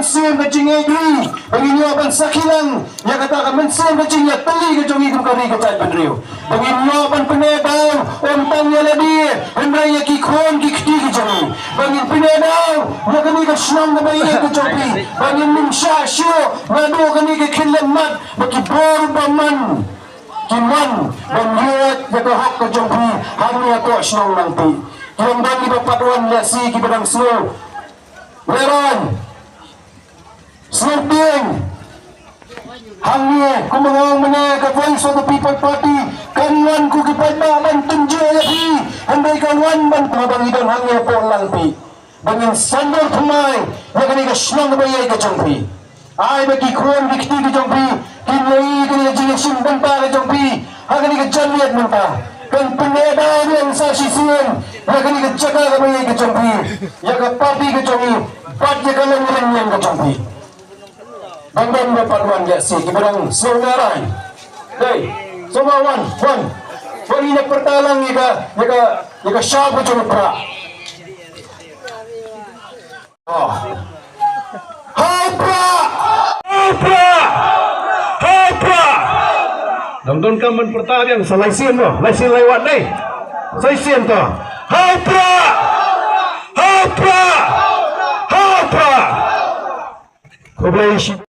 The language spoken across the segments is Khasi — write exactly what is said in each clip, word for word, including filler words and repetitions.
Mynsiem ka jingïeit ri, ba ngin ïoh ban sakhi lang ïa kata ka mynsiem ka jingïatylli ka jong ngi kum ka ri ka jaitbynriew. Ba ngin ïoh ban pyneh daw ym tang ïa lade, hynrei ïa ki khun ki kti ki jong ngi. Ba ngin pyneh daw ïa kane ka shnong kaba ïeit ka jong phi. Ba ngin nym shah shuh naduh kane ka khyndiat mat, ba ki bor ba man ki man ban ïoh ïa ka hok ka jong phi hangne hapoh shnong Nangpih. Ki long ba ngi ba pat wan lehse kiba dang sngew lehrain, sngewtieng. Hangne kumba nga ong mynne, ka Voice of the People Party kan wan kum ki paidbah ban tynjuh ïa phi, hynrei ka wan ban, kumba ngi don hangne hapoh Langpih, ba ngin sandor thymmai ïa kane ka shnong kaba ïeit ka jong phi. Ai ba ki khun ki kti ki jong phi kin ïohi ïa kane ka jingïashim bynta ka jong phi ha kane ka janmiet mynta. Kan pyneh daw ruh sa shisien ïa kane ka jaka kaba ïeit ka jong phi, ïa ka party ka jong ngi bad ïa ka longïing ka jong phi. Ban ban ba pat wan ïa si kiba dang sngew lehrain. Dei, sngewbha wan, wan. Wan, ngin ïa pyrta lang ïa ka, ïa ka, ïa ka shap ka jong u Prah. Oh. Hau Prah! Hau Prah! Hau Prah! Dang donkam ban pyrta biang sa lai sien mo, lai sien lai wat dei. Sa lai sien to. Hau Prah! Hau Prah! Hau Prah! Khublei shibun.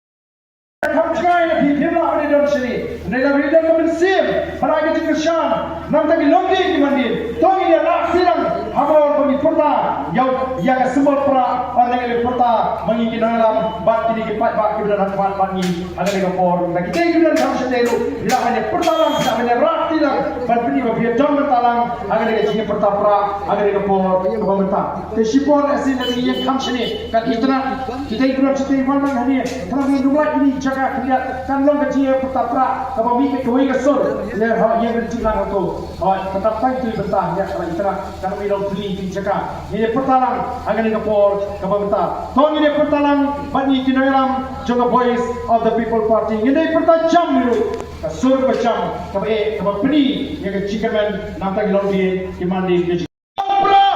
Kham jngai na phi, phim lah ban ïadon shane. Hynrei lada phi don ka mynsiem ban ai ka jingkyrshan, namar ki longdien ki mandien, to ngin ïa rah kti lang ha bor ba ngi pyrta ïa, ïa ka symbol Prah, bad ngi pyrta ma ngi ki nongïalam bad kine ki paidbah kiba don ha khmat bad ngi ha kane ka por. Lada kitei kiba don kham shane ruh phi lah ban ïa pyrta lang, phi lah ban ïa rah kti lang ban pyni ba phi ïadon bynta lang ha kane ka jingïapyrta Prah ha kane ka por kaba mynta. Te shipor lehse lada ngi ïeng kham shane, kat itynnad, kita ki briew kita ki wan lang hangne, khnang ba ngin lum lait kine ki jaka khyndiat, kan long ka jingïapyrta Prah kaba mih beit kawei ka sur. Ïa, ha, ïa ka jingïalang hato. Hooid, kata tang ïa ki bynta, ïa, kat itynnad, kan mih long kine ki jaka. Ngin ïapyrta lang ha kane ka por kaba mynta. To ngin ïapyrta lang bad ngi ki nongïalam jong ka Voice of the People Party. Ngin ïapyrta jam ruh ka sur kaba jam, kaba eh, kaba pyni ïa ka jingkyrmen na bynta ki longdien ki mandien ki Hau Prah!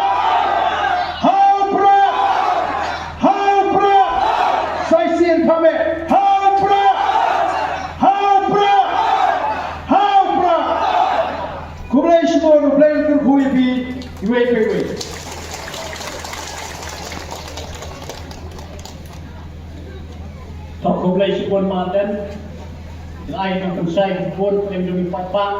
Hau Prah! Hau Prah! Sa shisien pha meh. Hau Prah! Hau Prah! Hau Prah! Khublei shibun, U Blei un kyrkhu ïa phi iwei pa iwei. To khublei shibun Martin. Ai nang pynshai bun em dumi pat pat.